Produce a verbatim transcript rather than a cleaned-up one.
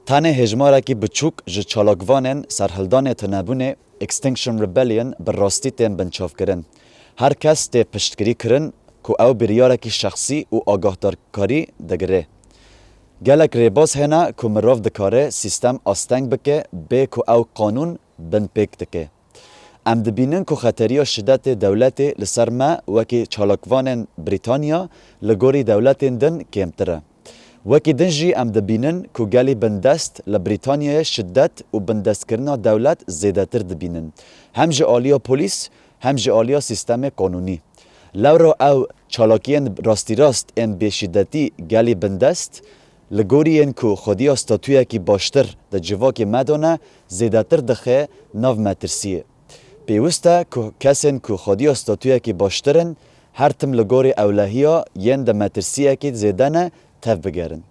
Tenê hêjmarekî biçûk ji çalakvanên serhildanê tunebûnê, Extinction Rebellion, bi rastî tên binçavkirin. Her kes tê piştgirî kirin ku ew biryarekî şexsî û agahdarkarî digire. Gelek rêbaz hene ku mirov dikare sîstem asteng bike bê ku ew qanûn binpêk dike. Em dibînin ku xeteriya şidetê dewletê li ser me wekî çalakvanên Brîtanya li gorî dewletên din kêmtir e. Wekî din jî em dibînin ku gelî bindest li Brîtanyayê şidet û bindestkirina dewlet zêdetir dibînin, hem ji aliya polîs hem ji aliya sîstemê qanûnî. Lewra ew çalakiyên rastîrast ên bêşîdetî gelî bindest, li gorî yên ku xwediya statuyekî baştir di civakê me de ne, zêdetir dixe nav metirsiyê. Pêwist e ku kesên ku xwediya statuyekî baştir in, her tim li gorî ewlehiya yên di metirsiyekî zêde ne, tevbigerin.